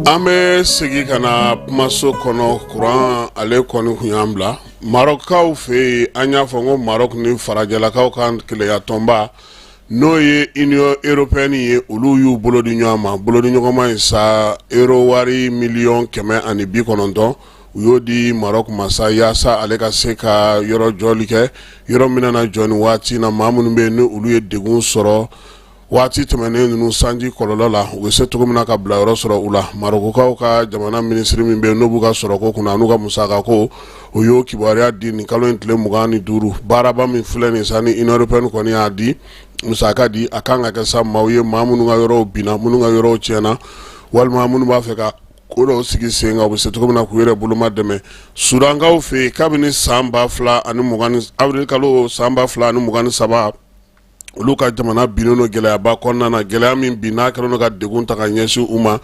An bɛ segin ka na kumaso kɔnɔ. Kuran ale kɔni tun y'an bila Marɔkukaw fɛ yen. An y'a fɔ ko Marɔku ni farajɛlakaw ka kelenya tɔnba, n'o ye Union européenne ye, olu y'u bolo di ɲɔgɔn ma. Bolo di ɲɔgɔnma in sa, euro wari miliyɔn 190, u y'o di Marɔku ma sa, yaasa ale ka se ka yɔrɔ jɔli kɛ, yɔrɔ min na jɔ nin waati na, maa minnu bɛ yen ni olu ye degun sɔrɔ waati tɛmɛnen ninnu sanji kɔlɔlɔ la, u bɛ se cogo min na ka bila yɔrɔ sɔrɔ u la. Marɔkukaw ka jamana minisiri min bɛ yen n'o b'u ka sɔrɔko kunna n'u ka musakako, o y'o kibaruya di nin kalo in tile 25. Baaraba min filɛ nin sa, ni Union européenne kɔni y'a di musaka di, a kan ka kɛ sa maaw ye, maa minnu ka yɔrɔw binna, minnu ka yɔrɔw tiɲɛna, walima minnu b'a fɛ ka ko dɔw sigi sen kan, u bɛ se cogo min na k'u yɛrɛ boloma dɛmɛ. Sudankaw fɛ yen, kabini san 2020, avril kalo san 2023, olu ka jamana binnen don gɛlɛyaba kɔnɔna na, gɛlɛya min bi n'a kɛlen don ka degun ta ka ɲɛsin u ma.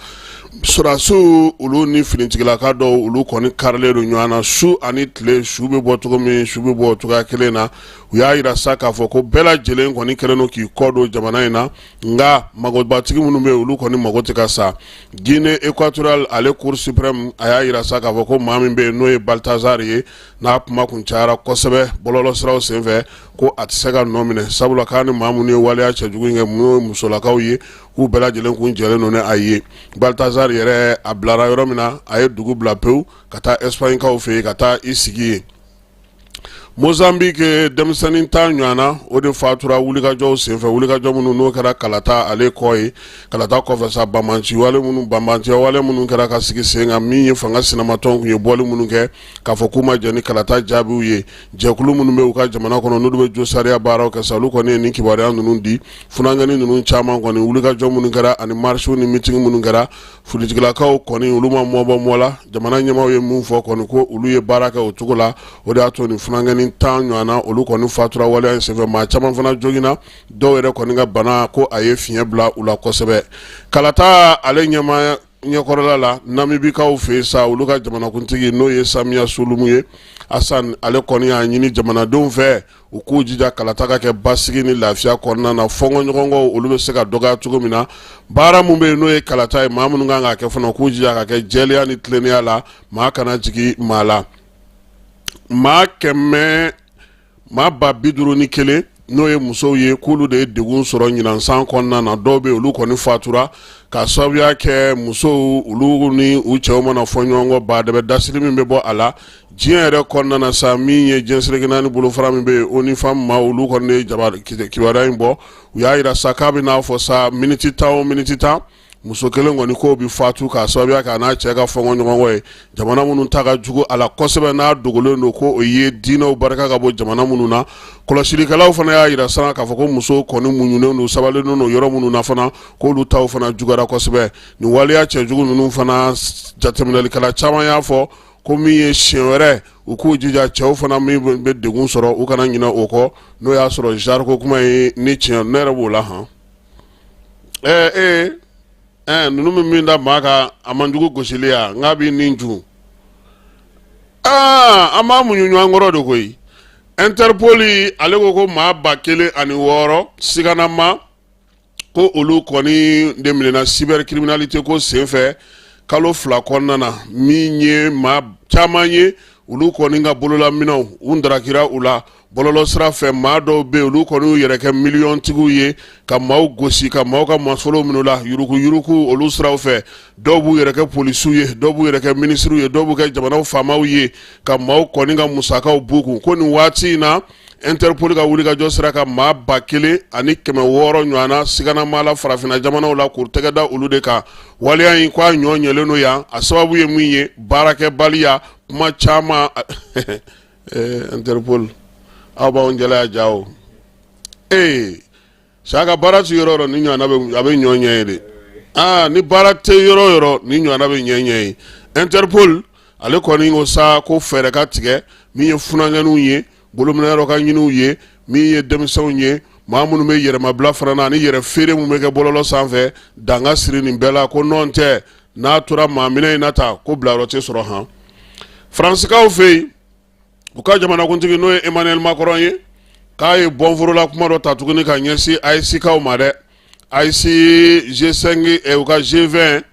Sɔrɔdasiw olu ni finitigilaka dɔw, olu kɔni karilen don ɲɔgɔn na su ani tile. Su bɛ bɔ cogo min, su bɛ bɔ o cogoya kelen na. U y'a jira sa k'a fɔ ko bɛɛ lajɛlen kɔni kɛlen don k'i kɔ don jamana in na, nka magobatigi minnu bɛ yen, olu kɔni mago tɛ ka sa. Guinée équatoriale ale Cour suprême a y'a jira sa k'a fɔ ko maa min bɛ yen n'o ye Balthazar ye, n'a kuma kun cayara kosɛbɛ bɔlɔlɔsiraw senfɛ, ko a tɛ se ka nɔ minɛ, sabula k'a ni maa minnu ye waleya cɛjugu in kɛ, minnu ye musolakaw ye, k'u bɛɛ lajɛlen kun jɛlen don ni a ye. Balthazar yɛrɛ, a bilara yɔrɔ min na, a ye dugu bila pewu ka taa Espagnekaw fɛ yen ka taa i sigi yen. Mozambique, denmisɛnnin 10 ɲɔgɔnna, o de fatura wulikajɔw senfɛ, wulikajɔ minnu n'o kɛra kalata ale kɔ ye. Kalata kɔfɛ sa, banbaanciya wale minnu kɛra ka sigi sen kan, min ye fanga sinamatɔn tun ye bɔli minnu kɛ k'a fɔ k'u ma jɛn ni kalata jaabiw ye, jɛkulu minnu bɛ u ka jamana kɔnɔ n'olu bɛ josariya baaraw kɛ sa, olu kɔni ye nin kibaruya ninnu di. Funankɛnin ninnu caman kɔni, wulikajɔ minnu kɛra ani marisiw ni meeting minnu kɛra, finitigilakaw kɔni olu ma mɔbɔ mɔ la. Jamana ɲɛmaaw ye mun fɔ kɔni, ko olu ye baara kɛ o cogo la, o de y'a to nin funankɛnin 10 ɲɔgɔnna, olu kɔni fatura waleya in senfɛ. Maa caman fana joginna, dɔw yɛrɛ kɔni ka bana ko a ye fiɲɛ bila u la kosɛbɛ. Kalata ale ɲɛmaa ɲɛkɔrɔla la, Namibikaw fɛ sa, olu ka jamanakuntigi n'o ye Samiya Suluhu ye Asan, ale kɔni y'a ɲini jamanadenw fɛ u k'u jija kalata ka kɛ basigi ni lafiya kɔnɔna na, fɔnkɔɲɔgɔnkɔw olu bɛ se ka dɔgɔya cogo min na. Baara min bɛ yen n'o ye kalata ye, maa minnu kan k'a kɛ fana, u k'u jija ka kɛ jɛlenya ni tilennenya la, maa kana jigin maa la. Maa kɛmɛ maa 51,000, n'o ye musow ye, k'olu de ye degun sɔrɔ ɲinan san kɔnɔna na. Dɔw bɛ olu kɔni fatura ka sababuya kɛ musow olu ni u cɛw mana fɔ ɲɔgɔn kɔ, baadɛbɛ dasiri min bɛ bɔ a la diɲɛ yɛrɛ kɔnɔna na sa. Min ye diɲɛ seleke naani bolofara min bɛ yen, ONU Femmes ma, olu kɔni ye kibaruya in bɔ. U y'a jira sa k'a bɛ n'a fɔ sa, miniti 10 o miniti 10, muso kelen kɔni k'o bɛ fatu k'a sababuya k'a n'a cɛ ka fɔnkɔɲɔgɔnkɔ ye. Jamana minnu ta ka jugu a la kosɛbɛ, n'a dogolen don, ko o ye diinɛw barika ka bon jamana minnu na. Kɔlɔsilikɛlaw fana y'a jira sa k'a fɔ ko musow kɔni muɲunen don, sabalilen don yɔrɔ minnu na fana, k'olu taw fana juguyara kosɛbɛ. Nin waleya cɛjugu ninnu fana, jateminɛlikɛla caman y'a fɔ ko min ye siɲɛ wɛrɛ, u k'u jija cɛw fana min bɛ degun sɔrɔ, u kana ɲinɛ o kɔ, n'o y'a sɔrɔ genre ko kuma ye ni tiɲɛ ne yɛrɛ b'o la hɔn. Ee ee, ninnu bɛ min da maa kan, a man jugu gosili ya, n k'a b'i nin jun. Aa, an b'a muɲu ɲɔgɔn kɔrɔ de koyi. Interpol ale ko maa 1006 siganama, ko olu kɔni de minɛna cybercriminalité ko senfɛ kalo 2 kɔnɔna na. Min ye maa caman ye, olu kɔni ka bololaminɛw u darakira u la bɔlɔlɔ sira fɛ. Maa dɔw bɛ yen, olu kɔni y'u yɛrɛ kɛ miliyɔntigiw ye ka maaw gosi, ka maaw ka nafolo minɛ u la yuruku yuruku olu siraw fɛ. Dɔw b'u yɛrɛ kɛ polisiw ye, dɔw b'u yɛrɛ kɛ minisiriw ye, dɔw b'u kɛ jamanaw faamaw ye ka maaw kɔni ka musakaw b'u kun. Ko nin waati in na, Interpol ka wulikajɔ sera ka maa 1600 ɲɔgɔnna siganama la farafinna jamanaw la, k'u tɛgɛ da olu de kan. Waleya in ko a ɲɔ ɲɛlen don yan, a sababu ye min ye, baarakɛbaliya, kuma caman. Interpol, aw b'anw jɛlaya ja o. Ee, sa ka baara ti yɔrɔ yɔrɔ, ni ɲɔgɔnna bɛ, a bɛ ɲɔ ɲɛ ye de. Aa, ni baara tɛ yɔrɔ yɔrɔ, ni ɲɔgɔnna bɛ ɲɛ ɲɛ ye. Interpol ale kɔni ko sa ko fɛɛrɛ ka tigɛ min ye funankɛninw ye, bolominɛyɔrɔ ka ɲiniw ye, min ye denmisɛnw ye, maa minnu bɛ yɛrɛmabila fana na ani yɛrɛ feere min bɛ kɛ bɔlɔlɔ sanfɛ, dan ka siri nin bɛɛ la. Ko nɔn tɛ, n'a tora maa minɛ in na ta, ko bilayɔrɔ tɛ sɔrɔ han. Faransikaw fɛ yen, u ka jamanakuntigi n'o ye Emmanuel Macron ye, k'a ye bɔnforola kuma dɔ ta tuguni ka ɲɛsin AES kaw ma dɛ. AES, G5, u ka G20.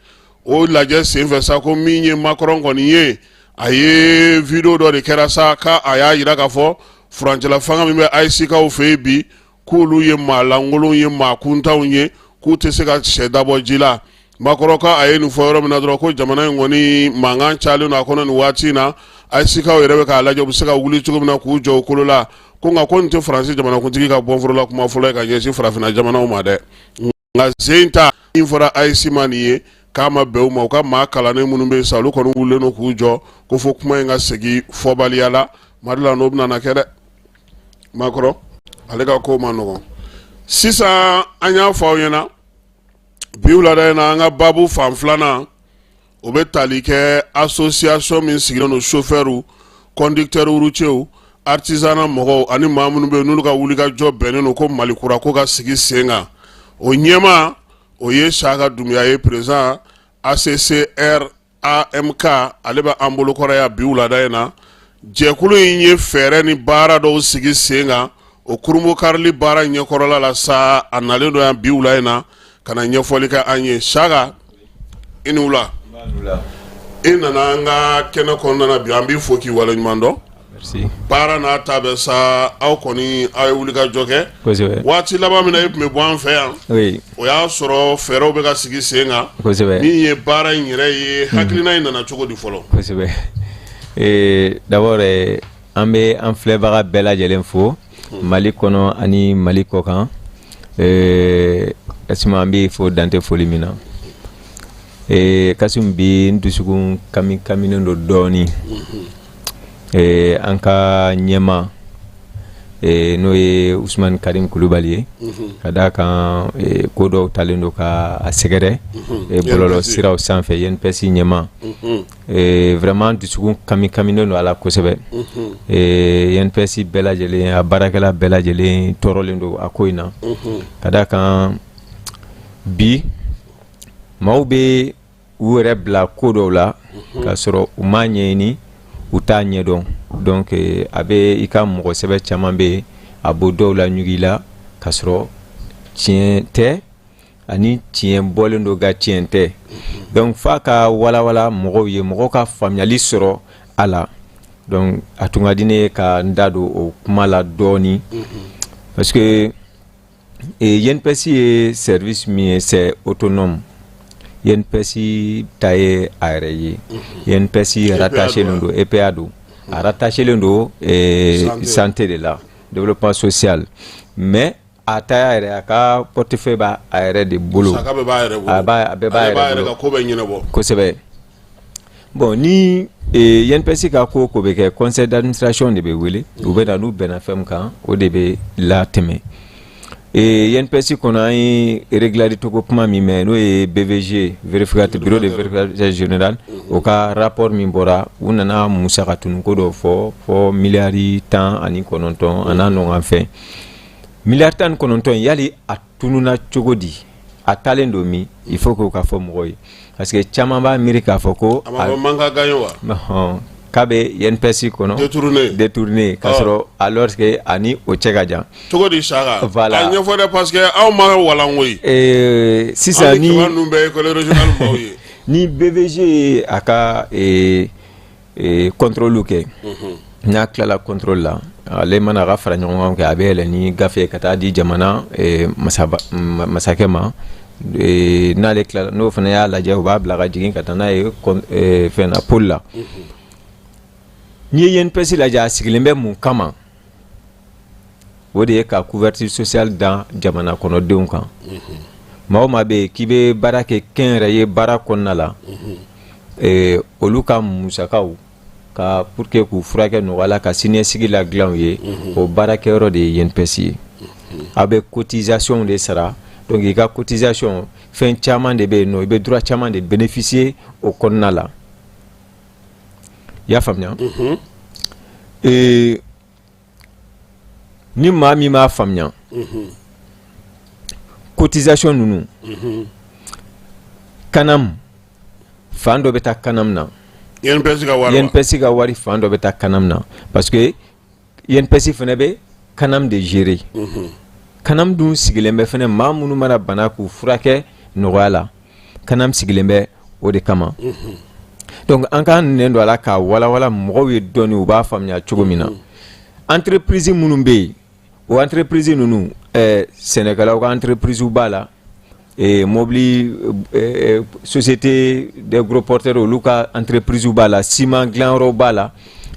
O lajɛ senfɛ sa, ko min ye Macron kɔni ye, a ye vidéo dɔ de kɛra sa, k'a a y'a jira k'a fɔ furancɛla fanga min bɛ AES kaw fɛ yen bi, k'olu ye maa lankolonw ye, maa kuntanw ye, k'u tɛ se ka sɛ dabɔ ji la. Macron ka a ye nin fɔ yɔrɔ min na dɔrɔn, ko jamana in kɔni mankan cayalen don a kɔnɔ nin waati in na. AES kaw yɛrɛ bɛ k'a lajɛ u bɛ se ka wuli cogo min na k'u jɔ u kolo la. Ko nka ko nin tɛ Faransi jamanakuntigi ka bɔnforola kuma fɔlɔ ye ka ɲɛsin farafinna jamanaw ma dɛ. Nka sen ta min fɔra AES ma nin ye, k'a ma bɛn u ma. U ka maa kalannen minnu bɛ yen sa, olu kɔni wulilen don k'u jɔ ko fo kuma in ka segin fɔbaliya la. Mali la, n'o bɛna kɛ dɛ. Macron ale ka ko man nɔgɔn. Sisan, an y'a fɔ aw ɲɛna bi wulada in na, an ka baabu fan filanan, o bɛ tali kɛ association min sigilen don chauffeurs, conducteurs routiers, artisanat mɔgɔw ani maa minnu bɛ yen n'olu ka wulikajɔ bɛnnen don ko Mali kura ko ka sigi sen kan. O ɲɛmaa, o ye Saka Dunbiya ye, président ACCR AMK. Ale bɛ an bolokɔrɔ yan bi wulada in na. Jɛkulu in ye fɛɛrɛ ni baara dɔw sigi sen kan. O kurunbonkarili baara ɲɛkɔrɔla la sa, a nalen don yan bi wula in na ka na ɲɛfɔli kɛ an ye. Saka, i ni wula. I nana an ka kɛnɛ kɔnɔna na bi, an b'i fo k'i waleɲuman dɔn. Baara n'a ta bɛ sa, aw kɔni aw ye wulikajɔ kɛ. Waati laban min na e tun bɛ bɔ an fɛ yan, o y'a sɔrɔ fɛɛrɛw bɛ ka sigi sen kan. Min ye baara in yɛrɛ ye, hakilina in nana cogo di fɔlɔ? Kosɛbɛ. D'abord, an bɛ an filɛbaga bɛɛ lajɛlen fo Mali kɔnɔ ani Mali kɔkan. Kasum, an bɛ fo dante foli min na. Kasum, bi n dusukun kami kaminen don dɔɔnin. An ka ɲɛmaa, n'o ye Usumani Karim Kulubali ye, ka d'a kan ko dɔw talen don ka a sɛgɛrɛ bɔlɔlɔ siraw sanfɛ, INPS ɲɛmaa, vraiment dusukun kami kaminen don a la kosɛbɛ. INPS bɛɛ lajɛlen, a baarakɛla bɛɛ lajɛlen tɔɔrɔlen don a ko in na, ka d'a kan bi maaw bɛ u yɛrɛ bila ko dɔw la k'a sɔrɔ u m'a ɲɛɲini, u t'a ɲɛdɔn. Donc a bɛ i ka mɔgɔ sɛbɛ caman bɛ yen, a b'o dɔw la ɲugu i la k'a sɔrɔ tiɲɛ tɛ, ani tiɲɛ bɔlen don ka tiɲɛ tɛ. Donc f'a ka walawala mɔgɔw ye, mɔgɔw ka faamuyali sɔrɔ a la. Donc a tun ka di ne ye ka n da don o kuma la dɔɔnin, parce que INPS ye service min ye, c'est autonome. INPS ta ye a yɛrɛ ye. INPS rattaché don, EPA don, a rattaché don santé de la, développement social, mais a ta y'a yɛrɛ, a ka portefeuille b'a a yɛrɛ de bolo. A bɛɛ b'a yɛrɛ bolo, ko bɛ ɲɛnabɔ. Kosɛbɛ. Bon, ni INPS ka ko ko bɛ kɛ, conseil d'administration de bɛ wele, u bɛ na, n'u bɛnna fɛn min kan, o de bɛ latɛmɛ. INPS kɔnɔ, an ye régularité ko kuma min mɛn, n'o ye BVG, vérificateur, bureau de vérificateur général, o ka rapport min bɔra, u nana musaka tunuko dɔ fɔ fɔ miliyari 19 a n'a ɲɔgɔn fɛn. Miliyari 19, yali a tununa cogo di? A taalen don min? Il faut que o ka fɔ mɔgɔw ye, parce que caman b'a miiri k'a fɔ ko a ma fɔ manque à gagner wa? K'a bɛ INPS kɔnɔ détourné. Détourné, k'a sɔrɔ alors que ani o cɛ ka jan. Cogo di, Saka? Voilà. A ɲɛfɔ dɛ, parce que aw ma walan koyi. Sisan ni ninnu bɛɛ ye école régionale maaw ye. Ni BVG ye a ka contrôle kɛ, n'a tilala contrôle la, ale mana a ka fara ɲɔgɔn kan kɛ, a bɛ yɛlɛ ni gafe ye ka taa di jamana masakɛ ma. N'ale tilala, n'o fana y'a lajɛ, u b'a bila ka jigin ka taa n'a ye fɛn na, pôle la. N'i ye INPS lajɛ, a sigilen bɛ mun kama? O de ye ka couverture sociale da jamana kɔnɔdenw kan. Maa o maa bɛ yen k'i bɛ baara kɛ kɛnyɛrɛye baara kɔnɔna la, olu ka musakaw ka pour que k'u furakɛ nɔgɔya la, ka siniɲɛsigi ladilan u ye, o baarakɛyɔrɔ de ye INPS ye. A bɛ cotisation de sara. Donc i ka cotisation, fɛn caman de bɛ yen nɔ, i bɛ droit caman de bénéficier o kɔnɔna la. I y'a faamuya? Ni maa min m'a faamuya, cotisation ninnu, CANAM fan dɔ bɛ taa CANAM na. INPS ka wari. INPS ka wari fan dɔ bɛ taa CANAM na, parce que INPS fana bɛ CANAM de gérer. CANAM dun sigilen bɛ fana maa minnu mana bana k'u furakɛ nɔgɔya la. CANAM sigilen bɛ o de kama. Donc an k'an nɛn don a la k'a walawala mɔgɔw ye dɔɔni, u b'a faamuya cogo min na. Entreprise minnu bɛ yen, o entreprise ninnu, sɛnɛkɛlaw ka entreprise b'a la, mobili société des gros porteurs, olu ka entreprise b'a la, ciment dilanyɔrɔw b'a la,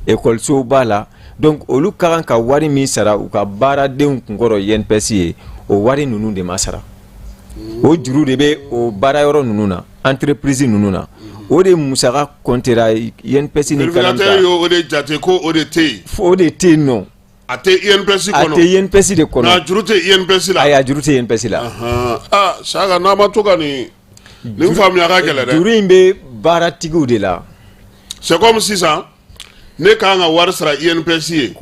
ekɔlisow b'a la. Donc olu ka kan ka wari min sara u ka baaradenw kunkɔrɔ INPS ye, o wari ninnu de ma sara. O juru de bɛ o baara yɔrɔ ninnu na, entreprise ninnu na. O de musaka comptera INPS ni kalan. Vérificateur y'o de jate ko o de tɛ yen. O de tɛ yen nɔ. A tɛ INPS A kɔnɔ. tɛ INPS de kɔnɔ. Nka juru tɛ INPS la. Ayi, a juru tɛ INPS la. Aa, Saka, n'a ma to ka nin faamuya, ka gɛlɛn dɛ. Juru in bɛ baaratigiw de la. C'est comme sisan, ne ka kan ka wari sara INPS ye.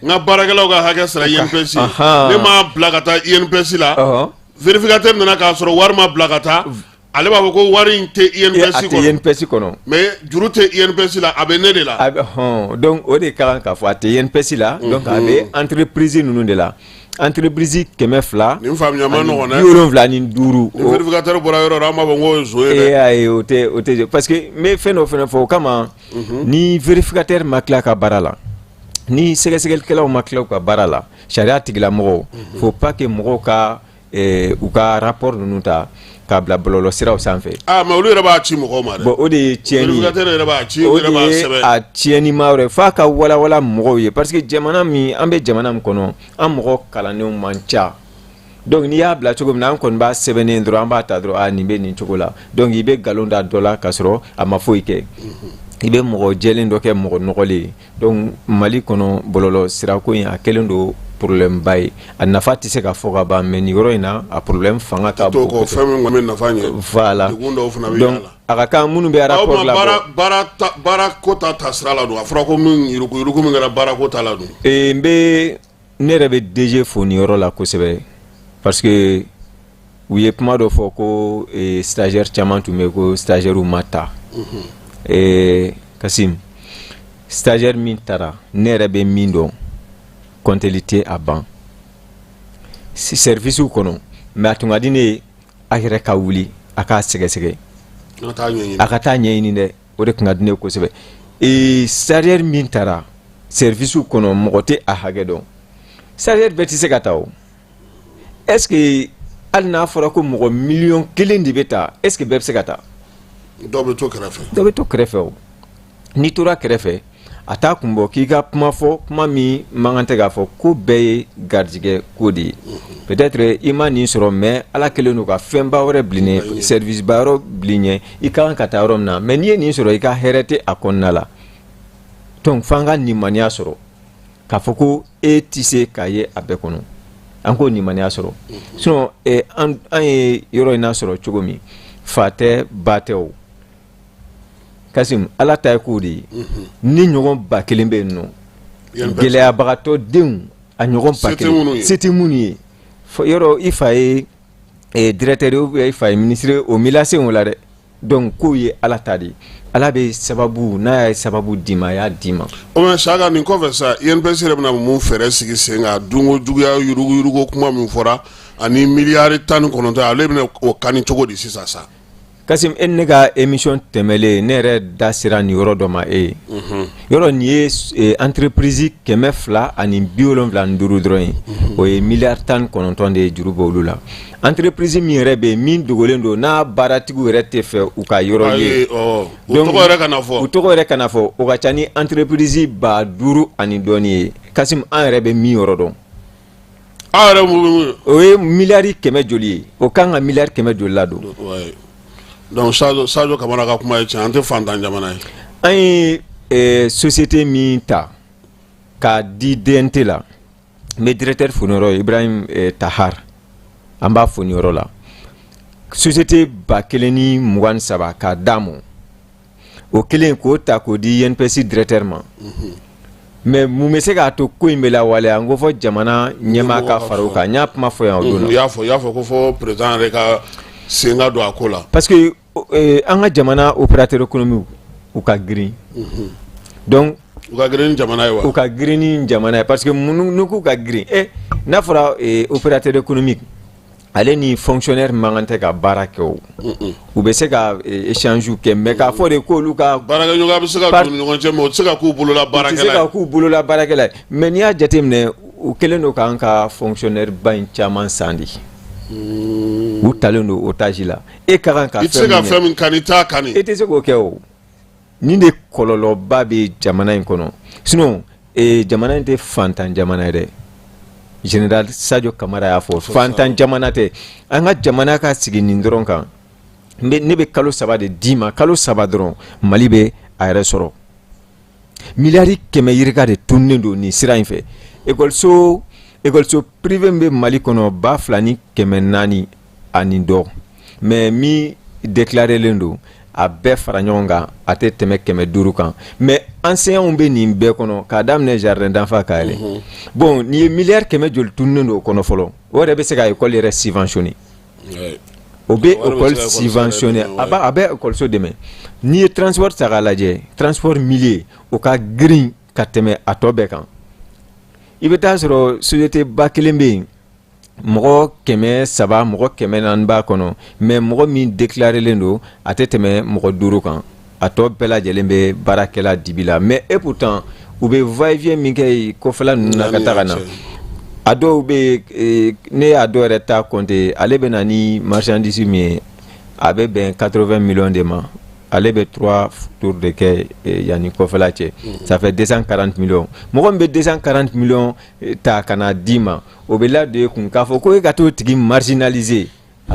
N ka baarakɛlaw ka hakɛ sara INPS ye. Ne m'a bila ka taa INPS la. Vérificateur nana k'a sɔrɔ wari ma bila ka taa. Ale b'a fɔ ko wari in tɛ INPS A tɛ kɔnɔ. INPS kɔnɔ. Mais juru tɛ INPS la, a bɛ ne de la. A bɛ hɔn, donc o de ka kan k'a fɔ a tɛ INPS la, donc a bɛ entreprise ninnu de la, entreprise 200 Nin faamuya ma nɔgɔn dɛ. 75. Ni vérificateur bɔra yɔrɔ o yɔrɔ, an b'a fɔ k'o ye zon ye dɛ. Ayi, o tɛ parce que n bɛ fɛn dɔ fana fɔ o kama. Ni vérificateur ma tila ka baara la, ni sɛgɛsɛgɛlikɛlaw ma tila u ka baara la, sariya tigilamɔgɔw, faut pas que mɔgɔw ka u ka rapport ninnu ta k'a bila bɔlɔlɔ siraw sanfɛ. Ah, mais olu yɛrɛ b'a ci mɔgɔw ma dɛ. Bon, o de ye tiɲɛni ye. Vérificateur yɛrɛ b'a ci, O u yɛrɛ de b'a ye sɛbɛn. a tiɲɛni ma yɔrɔ ye, f'a ka walawala mɔgɔw ye, parce que jamana min an bɛ, jamana min kɔnɔ, an mɔgɔ kalannenw man ca. Donc n'i y'a bila cogo min na, an kɔni b'a sɛbɛnnen dɔrɔn, an b'a ta dɔrɔn, a nin bɛ nin cogo la. Donc i bɛ nkalon da dɔ la k'a sɔrɔ a ma foyi kɛ, i bɛ mɔgɔ jɛlen dɔ kɛ mɔgɔ nɔgɔlen ye. Donc Mali kɔnɔ, bɔlɔlɔ sirako in, a kɛlen don problème ba ye. A nafa tɛ se ka fɔ ka ban, mais nin yɔrɔ in na, a problème fanga ka To bon kɔ kosɛbɛ. Fɛn min kɔni bɛ nafa ɲɛ. Voilà. Degun dɔw fana bɛ Donc y'a la. a ka kan minnu bɛ Aw rapport ma labɔ. Baara ko ta sira la don, a fɔra ko min yurugu yurugu min kɛra baara ko ta la don. N bɛ, ne yɛrɛ bɛ DG fo nin yɔrɔ la kosɛbɛ, parce que u ye kuma dɔ fɔ ko stagiaire caman tun bɛ yen, ko stagiaire ma ta. Kasim, stagiaire min taara, ne yɛrɛ bɛ min dɔn, compteli tɛ a ban service kɔnɔ, mais a tun ka di ne ye a yɛrɛ ka wuli a k'a sɛgɛsɛgɛ. An ka taa ɲɛɲini. A ka taa ɲɛɲini dɛ, o de tun ka di ne ye kosɛbɛ. Stagiaire min taara service kɔnɔ, mɔgɔ tɛ a hakɛ dɔn. Stagiaire bɛɛ tɛ se ka taa o. Est ce que hali n'a fɔra ko mɔgɔ 1 miliyɔn de bɛ taa, est ce que bɛɛ bɛ se ka taa? Dɔw bɛ to kɛrɛfɛ. Dɔ bɛ to kɛrɛfɛ. O n'i tora kɛrɛfɛ, a t'a kun bɔ k'i ka kuma fɔ, kuma min man kan tɛ k'a fɔ, ko bɛɛ ye garijɛgɛ ko de ye. Peut-être i ma nin sɔrɔ, mais Ala kɛlen don ka fɛnba wɛrɛ bilen, service ba yɔrɔ bil'i ɲɛ, i ka kan ka taa yɔrɔ min na. Mais n'i ye nin sɔrɔ, i ka hɛrɛ tɛ a kɔnɔna la. Donc f'an ka nimaniya sɔrɔ k'a fɔ ko e tɛ se k'a ye a bɛɛ kɔnɔ. An k'o nimaniya sɔrɔ, sinon an ye yɔrɔ in na sɔrɔ cogo min, fa tɛ ba tɛ. O Kasim, Ala ta ye k'o de ye. Ni ɲɔgɔn 1000 bɛ yen nɔ, gɛlɛyabagatɔ denw a ɲɔgɔn ba Se tɛ minnu kelen ye. Se tɛ minnu ye. Yɔrɔ i fa ye directeur ye ou bien i fa ye ministre ye, o m'i lase o la dɛ. Donc k'o ye Ala ta de ye. Ala bɛ sababu, n'a ye sababu d'i ma, a y'a d'i ma. O mais Saka, nin kɔfɛ sa, INPS yɛrɛ bɛna mun fɛɛrɛ sigi sen kan? Dunko juguya, yurugu yurugu kuma min fɔra, ani miliyari 19, ale bɛna o kani cogo di sisan sa? Kasim, e ni ne ka émission tɛmɛlen, ne yɛrɛ da sera nin yɔrɔ dɔ ma e ye. Yɔrɔ nin ye entreprise 275 dɔrɔn ye. O ye miliyari 19 de ye juru b'olu la. Entreprise min yɛrɛ bɛ yen, min dogolen don, n'a baaratigiw yɛrɛ tɛ fɛ u ka yɔrɔ ye. Ayi, ɔ o Donc, tɔgɔ yɛrɛ kana fɔ. U tɔgɔ yɛrɛ kana fɔ. O ka ca ni entreprise 5000 ani dɔɔni ye. Kasim, an yɛrɛ bɛ min yɔrɔ dɔn. Aw yɛrɛ mun bɛ mun? O ye miliyari 100 joli ye? O kan ka miliyari 100 joli la don? Ouais. Donc Sadio Kamara ka kuma ye tiɲɛ, an tɛ fantan jamana ye. An ye société min ta k'a di DNT la, n bɛ directeur fo nin yɔrɔ ye, Ibrahim Tahar, an b'a fo nin yɔrɔ la. Société 1023 k'a d'a ma, o kelen k'o ta k'o di INPS directeur ma. Mais mun bɛ se k'a to ko in bɛ lawaleya? N ko fɔ jamana ɲɛmaa ka fara o kan. N y'a kuma fɔ yan o don na. I y'a fɔ ko fɔ président yɛrɛ ka sen ka don a ko la. Parce que an ka jamana opérateur économique, u ka girin. Donc U ka girin ni jamana ye wa? U ka girin ni jamana ye, parce que mun n'u k'u ka girin, n'a fɔra opérateur économique Ale ni fonctionnaire man kan tɛ ka baara kɛ o, u bɛ se ka échange kɛ, mais k'a fɔ de k'olu ka baarakɛɲɔgɔnya bɛ se ka don u ni ɲɔgɔn cɛ, mais o tɛ se ka k'u bolola baarakɛla ye, u tɛ se ka k'u bolola baarakɛla ye. Mais n'i y'a jateminɛ, u kɛlen don k'an ka fonctionnaire ba in caman san de, u talen don otage la. E ka kan ka i tɛ se ka fɛn min kani, i t'a kani, e tɛ se k'o kɛ. O nin de kɔlɔlɔba bɛ jamana in kɔnɔ. Sinon jamana in tɛ fantan jamana ye dɛ. Général Sadio Kamara y'a fɔ, fantan jamana tɛ. An ka jamana ka sigi nin dɔrɔn kan, ne bɛ kalo 3 de d'i ma, kalo 3 dɔrɔn, Mali bɛ a yɛrɛ sɔrɔ. Miliyari 100 yirika de tununnen don nin sira in fɛ. Ekɔliso privé min bɛ Mali kɔnɔ, 2400 ani dɔ, mais min déclarélen don, a bɛɛ fara ɲɔgɔn kan, a tɛ tɛmɛ 500 kan. Mais enseignants bɛ nin bɛɛ kɔnɔ, k'a daminɛ jardin d'enfants ka yɛlɛ. Bon, nin ye miliyari 100 joli tununnen don o kɔnɔ fɔlɔ? O yɛrɛ bɛ se ka école yɛrɛ subventionner, o bɛ école subventionner, a bɛ école dɛmɛ. N'i ye transport ta k'a lajɛ, transport minier, o ka girin ka tɛmɛ a tɔ bɛɛ kan. I bɛ taa sɔrɔ société ba kelen bɛ yen, mɔgɔ 300, mɔgɔ 400 b'a kɔnɔ, mais mɔgɔ min déclarélen don, a tɛ tɛmɛ mɔgɔ 5 kan. A tɔ bɛɛ lajɛlen bɛ baarakɛla dibi la. Mais et pourtant u bɛ va-et-vient min kɛ kɔfɛla ninnu na ka taa ka na, a dɔw bɛ yen, ne y'a dɔw yɛrɛ ta compter, ale bɛ na ni marchandise min ye, a bɛ bɛn 80 millions de ma. Ale bɛ 3 tours de kɛ yanni kɔfɛla cɛ, ça fait 240 millions. Mɔgɔ min bɛ 240 millions ta ka na d'i ma, o bɛ ladon e kun k'a fɔ ko e ka t'o tigi marginaliser.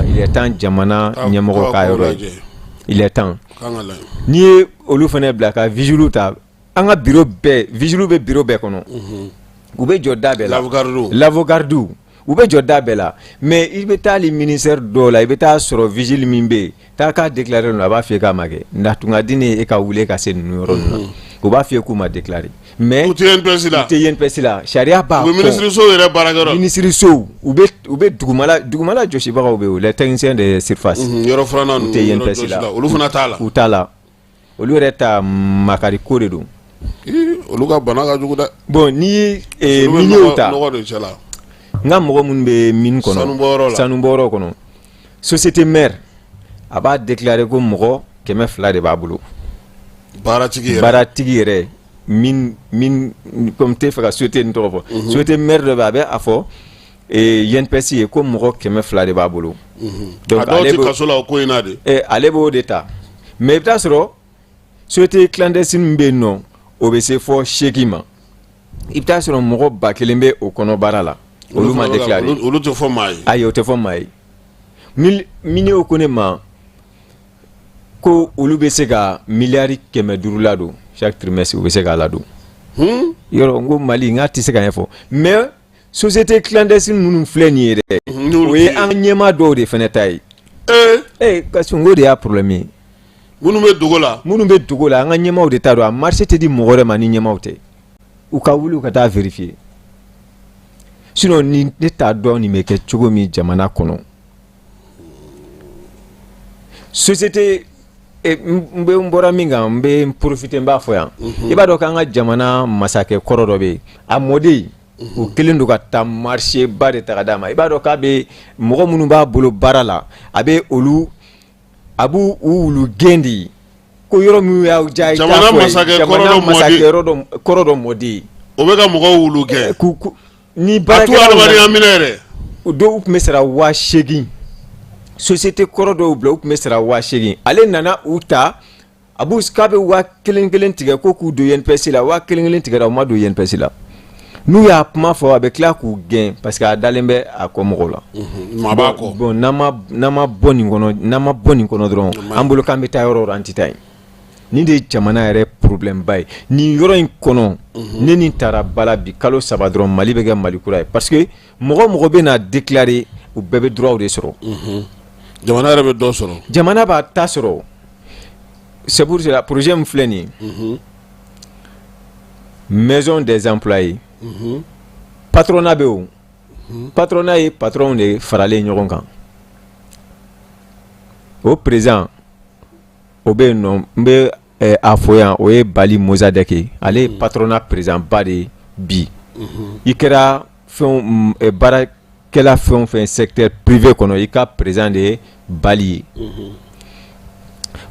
Il est temps jamana ɲɛmɔgɔ k'a yɔrɔ ye, il est temps. N'i ye olu fana bila ka vigile ta, an ka bureau bɛɛ, vigile bɛ bureau bɛɛ kɔnɔ, u bɛ jɔ da bɛɛ la, lave-garde, u bɛ jɔ da bɛɛ la. Mais i bɛ taa hali ministère dɔw la, i bɛ taa sɔrɔ vigile min bɛ yen, taa k'a déclarer a b'a f'i ye k'a ma kɛ. Nka tun ka di ne ye e ka wuli ka se ninnu yɔrɔ ninnu na, u b'a f'i ye k'u ma déclarer. Mais u tɛ INPS la, u tɛ INPS la, sariya b'a kɔn. U bɛ minisiriso yɛrɛ baarakɛyɔrɔ, minisirisow, u bɛ dugumala jɔsibagaw bɛ yen, les techniciens de surface, yɔrɔ filanan u tɛ INPS la, olu fana t'a la, u t'a la. Olu yɛrɛ ta makari ko de don. Olu ka bana ka jugu dɛ. Bon, n'i ye miniers ta, nɔgɔ de cɛ la. N ka mɔgɔ minnu bɛ mine kɔnɔ, sanubɔyɔrɔ la, sanubɔyɔrɔ kɔnɔ, société mère a b'a déclarer ko mɔgɔ 200 de b'a bolo. Baaratigi yɛrɛ, baaratigi yɛrɛ min, comme tɛ fɛ ka société nin tɔgɔ fɔ, société mère dɔ bɛ, a bɛ a fɔ INPS ye ko mɔgɔ 200 de b'a bolo. Donc a dɔw tɛ kaso la o ko in na de. Ale b'o de ta, mais i bɛ taa sɔrɔ société clandestine min bɛ yen nɔ, o bɛ se fɔ 8 ma. I bɛ taa sɔrɔ mɔgɔ 1000 bɛ o kɔnɔ baara la, olu ma déclaré. Olu tɛ fɔ maa ye. Ayi, o tɛ fɔ maa ye. Miniers ko ne ma ko olu bɛ se ka miliyari 500 ladon chaque trimestre, u bɛ se k'a ladon. Yɔrɔ n ko Mali, n k'a tɛ se ka ɲɛfɔ, mais société clandestine minnu filɛ nin ye dɛ, o ye an ɲɛmaa dɔw de fana ta ye. Ee, parce que n ko de y'a problème ye. Minnu bɛ dogo la. Minnu bɛ dogo la, an ka ɲɛmaaw de ta don. A marché tɛ di mɔgɔ wɛrɛ ma ni ɲɛmaaw tɛ. U ka wuli u ka taa vérifier, sinon ni ne t'a dɔn nin bɛ kɛ cogo min jamana kɔnɔ. Société, n bɛ n bɔra min kan, n bɛ n profiter, n b'a fɔ yan. I b'a dɔn k'an ka jamana masakɛ kɔrɔ dɔ bɛ yen, a mɔden o kɛlen don ka taa marché ba de ta ka d'a ma. I b'a dɔn k'a bɛ mɔgɔ minnu b'a bolo baara la, a bɛ olu, a b'u wulu gɛn de ko yɔrɔ min y'aw diya. Jamana masakɛ kɔrɔ dɔ mɔden, o bɛ ka mɔgɔw wulu gɛn. Ni a t'u adamadenya minɛ yɛrɛ. Dɔw tun bɛ sara 8000, société kɔrɔ dɔw bila, u tun bɛ sara 8000. Ale nana u ta, a b'u k'a bɛ 1000 kelen tigɛ ko k'u don INPS la. 1000 kelen tigɛra, u ma don INPS la. N'u y'a kuma fɔ, a bɛ tila k'u gɛn parce que a dalen bɛ a kɔ mɔgɔw la. Maa b'a kɔ. Bon, n'an ma bɔ nin kɔnɔ, n'an ma bɔ nin kɔnɔ dɔrɔn, an bolo k'an bɛ taa yɔrɔ o yɔrɔ, an tɛ taa yen. Nin de ye jamana yɛrɛ problème ba ye nin yɔrɔ in kɔnɔ. Ne nin taara bala bi, kalo 3 dɔrɔn, Mali bɛ kɛ Mali kura ye, parce que mɔgɔ mɔgɔ bɛ na déclarer, u bɛɛ bɛ droit de sɔrɔ. Jamana yɛrɛ bɛ dɔ sɔrɔ. Jamana b'a ta sɔrɔ. C'est pour cela, projet min filɛ nin ye, maison des employés, patronat bɛ o, patronat ye patron de faralen ɲɔgɔn kan. O président o bɛ yen nɔ, n bɛ a fɔ yan, o ye Bali Mozadɛki ye. Ale ye patronat président ba de ye bi. I kɛra fɛn baarakɛla Baarakɛla fɛn o fɛn secteur privé kɔnɔ, i ka président de ye Bali ye.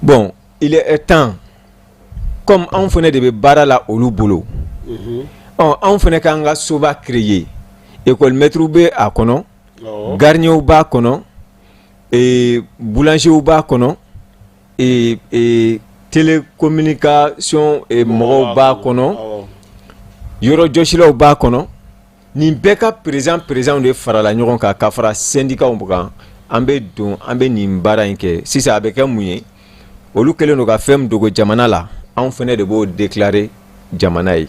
Bon, il est temps, comme anw fana de bɛ baara la olu bolo, ɔ anw fana k'an ka soba créer. École maître bɛ a kɔnɔ, gardienw b'a kɔnɔ, boulangerw b'a kɔnɔ, télécommunication mɔgɔw b'a kɔnɔ, yɔrɔjɔsilaw b'a kɔnɔ. Nin bɛɛ ka président de farala ɲɔgɔn kan ka fara syndicats kan. An bɛ don, an bɛ nin baara in kɛ sisan. A bɛ kɛ mun ye? Olu kɛlen don ka fɛn min dogo jamana la, anw fana de b'o déclarer jamana ye,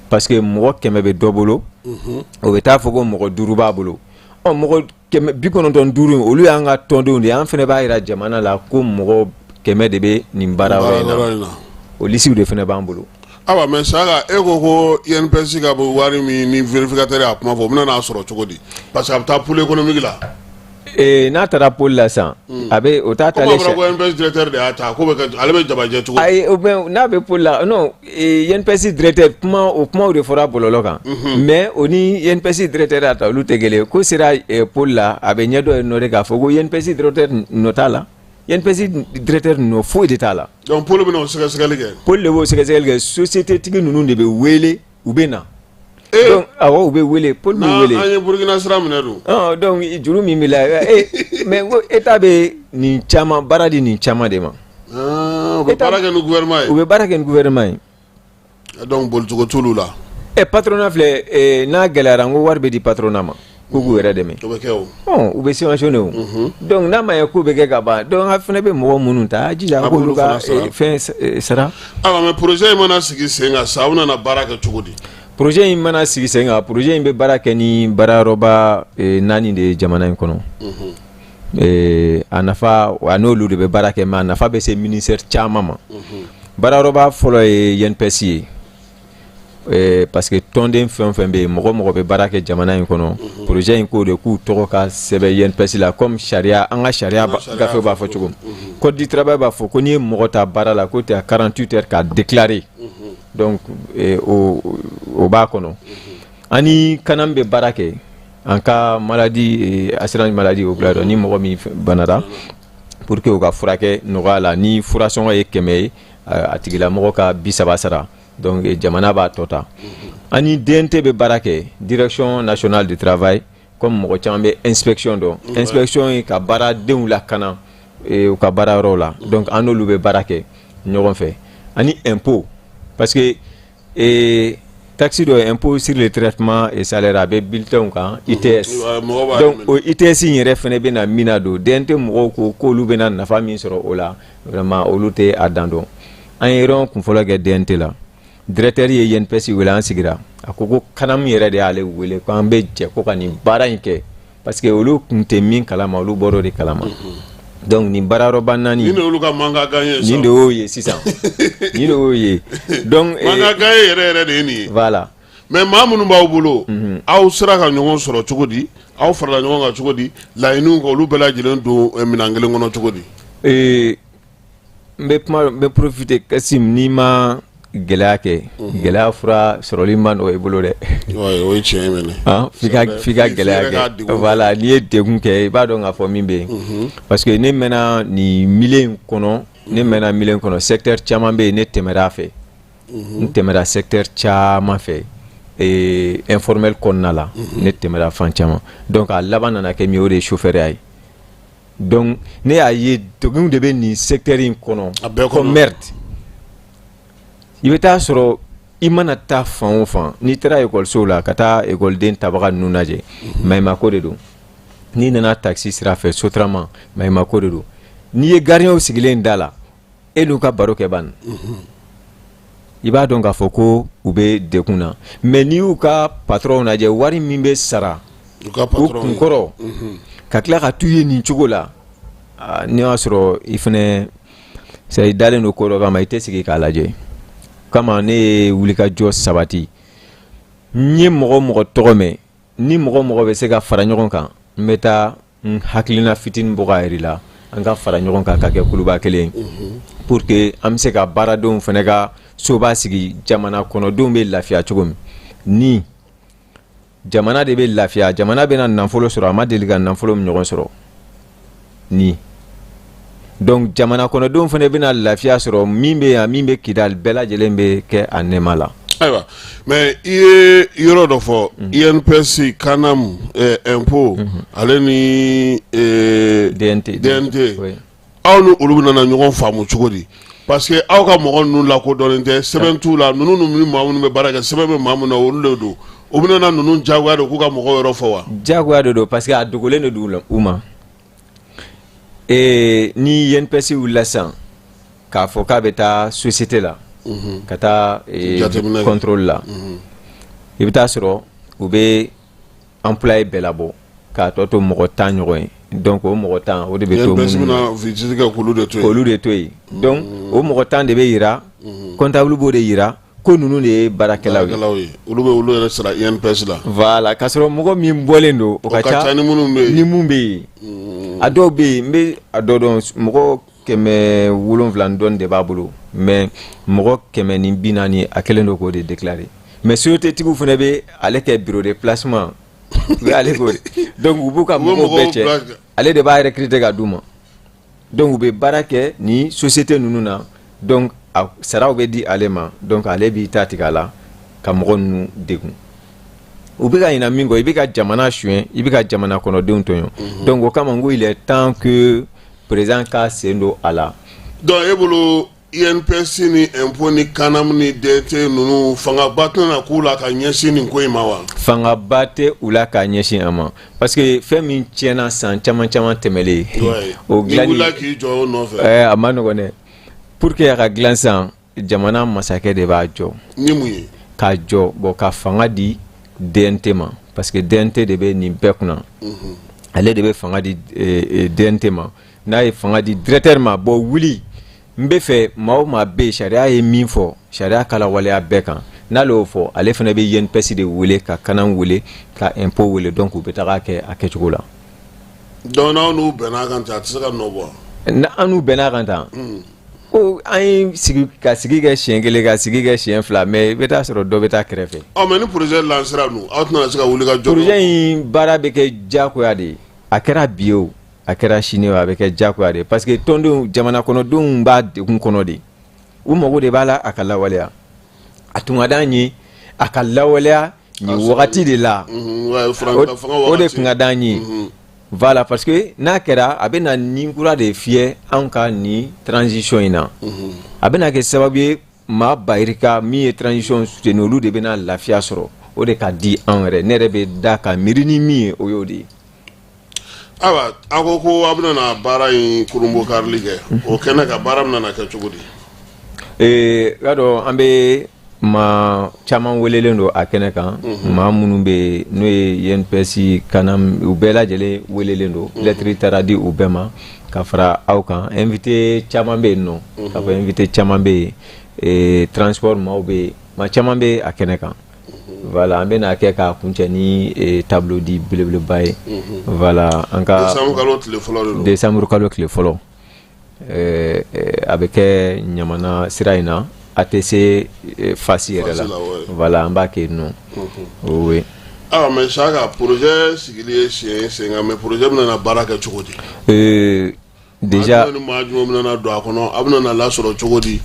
parce que mɔgɔ 100 bɛ dɔ bolo, o bɛ taa fɔ ko mɔgɔ 5 b'a bolo. Ɔ mɔgɔ 195, olu y'an ka tɔndenw de ye. An fana b'a jira jamana la ko mɔgɔ 100 de bɛ nin baara yɔrɔ in na. O lisiw de fana b'an bolo. Awa, mais Saka, e ko ko INPS ka wari min ni vérificateur y'a kuma fɔ, o bɛna n'a sɔrɔ cogo di? Parce que a bɛ taa pôle économique la. N'a taara pôle la sisan, a bɛ o t'a talen. Komi a fɔra ko INPS directeur de y'a ta, ko bɛ kɛ, ale bɛ jabajɛ cogo di? Ayi, o bɛ n'a bɛ pôle la, non, INPS directeur kuma, o kumaw de fɔra bɔlɔlɔ kan. Mais o ni INPS directeur y'a ta, olu tɛ kelen ye. Ko sera pôle la, a bɛ ɲɛdɔn yen nɔ de k'a fɔ ko INPS directeur nɔ t'a la. INPS directeur nɔ foyi de t'a la. Donc pôle bɛna o sɛgɛsɛgɛli kɛ. Pôle de b'o sɛgɛsɛgɛli kɛ. Société tigi ninnu de bɛ wele, u bɛ na. Donc awɔ, u bɛ wele, pôle b'u wele. An ye Burukina sira minɛ dun. Ɔ donc juru min b'i la, mais n ko État bɛ nin caman baara di nin caman de ma. U bɛ baara kɛ ni gouvernement ye. U bɛ baara kɛ ni gouvernement ye. Donc bolicogo t'olu la. Patronat filɛ, n'a gɛlɛyara, n ko wari bɛ di patronat ma k'u k'u yɛrɛ dɛmɛ. O bɛ kɛ o. Ɔ u bɛ subventionné o. Donc n'a ma ɲɛ k'o bɛ kɛ ka ban, donc an fana bɛ mɔgɔ minnu ta, a jija a k'olu ka fɛn sara. Ayiwa, mais projet in mana sigi sen kan sa, aw bɛna baara kɛ cogo di? Projet in mana sigi sen kan, projet in bɛ baara kɛ ni baarayɔrɔba 4 de ye jamana in kɔnɔ. A nafa, a n'olu de bɛ baara kɛ, mais a nafa bɛ se ministère caman ma. Baarayɔrɔba fɔlɔ ye INPS ye. Parce que tɔnden fɛn o fɛn bɛ yen, mɔgɔ mɔgɔ bɛ baara kɛ jamana in kɔnɔ, projet in k'o de k'u tɔgɔ ka sɛbɛn INPS la, comme sariya, an ka sariya gafe b'a fɔ cogo min. Code du travail b'a fɔ ko n'i ye mɔgɔ ta baara la, ko tu as 48 heures k'a déclarer. Donc o b'a kɔnɔ. Ani CANAM bɛ baara kɛ en cas maladie, assurance maladie obligatoire, ni mɔgɔ min banara, pour que u ka furakɛ nɔgɔya la, ni furasɔngɔ ye 100 ye, a tigilamɔgɔ ka 30 sara, donc jamana b'a tɔ ta. Ani DNT bɛ baara kɛ, Direction nationale du travail. Comme mɔgɔ caman bɛ inspection dɔn, inspection ye ka baaradenw lakana u ka baara yɔrɔw la, donc an n'olu bɛ baara kɛ ɲɔgɔn fɛ. Ani impôt, parce que taxe dɔ ye impôt sur le traitement et salaire, a bɛ bulletin kan, ITS. Donc o ITS in yɛrɛ fana bɛ na min na don, DNT mɔgɔw ko k'olu bɛna nafa min sɔrɔ o la, vraiment olu tɛ a dan dɔn. An ye réunion kunfɔlɔ kɛ DNT la, directeur ye INPS wele, an sigira, a ko ko CANAM yɛrɛ de y'ale wele ko an bɛ jɛ ko ka nin baara in kɛ, parce que olu tun tɛ min kalama, olu bɔr'o de kalama. Donc nin baarayɔrɔba 4. Nin de y'olu ka manque à gagner. Nin de y'o ye sisan, nin de y'o ye, donc. Manque à gagner yɛrɛ yɛrɛ de ye nin ye. Voilà. Mais maa minnu b'aw bolo, aw sera ka ɲɔgɔn sɔrɔ cogo di? Aw farala ɲɔgɔn kan cogo di? Laɲiniw kan, olu bɛɛ lajɛlen don minɛn kelen kɔnɔ cogo di? N bɛ kuma, n bɛ profiter, Kasim, n'i ma gɛlɛya kɛ, gɛlɛya fura sɔrɔli ma nɔgɔ i bolo dɛ. O ye tiɲɛ ye mɛnɛ. F'i ka gɛlɛya kɛ, voilà, n'i ye degun kɛ, i b'a dɔn k'a fɔ min bɛ yen, parce que ne mɛnna nin milieu in kɔnɔ, ne mɛnna milieu in kɔnɔ, secteur caman bɛ yen, ne tɛmɛra a fɛ, n tɛmɛra secteur caman fɛ, informel kɔnɔna la, ne tɛmɛra fan caman. Donc a laban nana kɛ min ye, o de ye chauffeur ye. Donc ne y'a ye degun de bɛ nin secteur in kɔnɔ ko merde. I bɛ taa sɔrɔ i mana taa fan o fan, n'i taara ekɔlisow la ka taa ekɔliden tabaga ninnu lajɛ, maɲumako de don. N'i nana taxi sira fɛ, Sotrama, maɲumako de don. N'i ye gardienw sigilen da la, e n'u ka baro kɛ ban, i b'a dɔn k'a fɔ ko u bɛ degun na. Mais n'i y'u ka patronw lajɛ, wari min bɛ sara u kunkɔrɔ, ka tila ka t'u ye nin cogo la, n'i y'a sɔrɔ i fɛnɛ i dalen don ko dɔ kama, i tɛ sigi k'a lajɛ. Kama ne ye wulikajɔ sabati, n ye mɔgɔ mɔgɔ tɔgɔ mɛn, ni mɔgɔ mɔgɔ bɛ se ka fara ɲɔgɔn kan, n bɛ taa n hakilina fitinin bɔ k'a yir'i la, an ka fara ɲɔgɔn kan ka kɛ kuluba kelen, pour que an bɛ se ka baaradenw fana ka soba sigi, jamana kɔnɔdenw bɛ lafiya cogo min. Ni Jamana de bɛ lafiya, jamana bɛna nafolo sɔrɔ, a ma deli ka nafolo min ɲɔgɔn sɔrɔ ni. Donc jamana kɔnɔdenw fana bɛna lafiya sɔrɔ, min bɛ yan, min bɛ Kidali, bɛɛ lajɛlen bɛ kɛ a nɛɛma la. Ayiwa, mais i ye yɔrɔ dɔ fɔ, INPS, CANAM, impôt ale ni DNT. DNT. Aw ni olu bɛna ɲɔgɔn faamu cogo di? Parce que aw ka mɔgɔ ninnu lakodɔnnen tɛ, sɛbɛn t'u la. Ninnu ni maa minnu bɛ baara kɛ, sɛbɛn bɛ maa minnu na, olu de don. U bɛna ninnu jagoya de k'u ka mɔgɔw yɔrɔ fɔ wa? Jagoya de don, parce que a dogolen de don u ma. Ni INPS wulila sisan k'a fɔ k'a bɛ taa société la ka taa contrôle la, i bɛ taa sɔrɔ u bɛ employé bɛɛ labɔ k'a tɔ to mɔgɔ 10 ɲɔgɔn ye. Donc o mɔgɔ 10, o de bɛ to k'olu de to yen. Donc o mɔgɔ 10 de bɛ yira, comptable b'o de yira ko ninnu de ye baarakɛlaw ye. Olu bɛ olu yɛrɛ sara INPS la. Voilà, k'a sɔrɔ mɔgɔ min bɔlen don, o ka ca ni minnu bɛ yen. Ni mun bɛ yen. A dɔw bɛ yen, n bɛ a dɔ dɔn, mɔgɔ 700 dɔɔni de b'a bolo, mais mɔgɔ 140, a kɛlen don k'o de déclarer. Mais société tigiw fana bɛ ale kɛ bureau de placement, u y'ale k'o de. Donc u b'u ka mɔgɔw bɛɛ cɛ, ale de b'a recruter ka d'u ma. Donc u bɛ baara kɛ ni société ninnu na, donc a saraw bɛ di ale ma. Donc ale b'i ta tigɛ a la ka mɔgɔ ninnu degun. U bɛ ka ɲina min kɔ, i bɛ ka jamana suɲɛ, i bɛ ka jamana kɔnɔdenw tɔɲɔ. Donc o kama n ko il est temps que président ka sen don a la. Donc e bolo, INPS ni impôt ni CANAM ni DT ninnu, fangaba tɛna k'u la ka ɲɛsin nin ko in ma wa? Fangaba tɛ u la k'a ɲɛsin a ma, parce que fɛn min tiɲɛna san caman caman tɛmɛlen, o dilanni, n'i wulila k'i jɔ o nɔfɛ. A ma nɔgɔn dɛ. Pour que a ka dilan sisan, jamana masakɛ de b'a jɔ. Ni mun ye? K'a jɔ, bon, ka fanga di DNT ma, parce que DNT de bɛ nin bɛɛ kunna. Ale de bɛ fanga di DNT ma. N'a ye fanga di directeur ma, bon, wuli, n bɛ fɛ maa o maa bɛ yen, sariya ye min fɔ, sariya kala waleya bɛɛ kan. N'ale y'o fɔ, ale fana bɛ INPS de wele, ka CANAM wele, ka impôt wele. Donc u bɛ taga kɛ a kɛcogo la. Donc n'aw n'u bɛnna kan ten, a tɛ se ka nɔ bɔ? An n'u bɛnna kan tan ko an ye sigi ka sigi kɛ siɲɛ kelen, ka sigi kɛ siɲɛ fila, mais i bɛ taa sɔrɔ dɔ bɛ taa kɛrɛfɛ. Ɔ, mais ni projet lancera dun, aw tɛna se ka wuli ka jɔ? Projet in baara bɛ kɛ diyagoya de ye. A kɛra bi ye o, a kɛra sini o, a bɛ kɛ diyagoya de ye, parce que tɔndenw, jamana kɔnɔdenw b'a degun kɔnɔ de. U mago de b'a la a ka lawaleya. A tun ka d'an ye a ka lawaleya nin wagati de la, o de tun ka d'an ye. Voilà, parce que n'a kɛra, a bɛ na nin kura de fiyɛ anw ka nin transition in na. A bɛna kɛ sababu ye, maa bayirika min ye transition soutenir, olu de bɛna lafiya sɔrɔ. O de ka di anw yɛrɛ. Ne yɛrɛ bɛ da ka miiri ni min ye, o y'o de ye. Ayiwa, a ko ko a bɛna na baara in kurunbon karili kɛ, o kɛnɛ ka baara bɛna kɛ cogo di? Y'a dɔn, an bɛ maa caman welelen don a kɛnɛ kan. Maa minnu bɛ n'o ye INPS, CANAM, u bɛɛ lajɛlen welelen don. Lɛtiri taara di u bɛɛ ma ka fara aw kan. Invité caman bɛ yen nɔ, ka fɔ invité caman bɛ yen, transport maaw bɛ yen, maa caman bɛ a kɛnɛ kan. Voilà, an bɛna kɛ k'a kuncɛ ni tableau di belebeleba ye. Voilà, an ka décembre kalo tile fɔlɔ de don. Décembre kalo tile fɔlɔ, a bɛ kɛ Ɲamana sira in na, ATC face yɛrɛ la. Voilà, an b'a kɛ yen nɔ, oui. Ayiwa, mais Saka, projet sigili ye siɲɛ ye sen kan, mais projet bɛna na baara kɛ cogo di? Déjà ni maa jumɛn bɛna don a kɔnɔ? A bɛna na lasɔrɔ cogo di?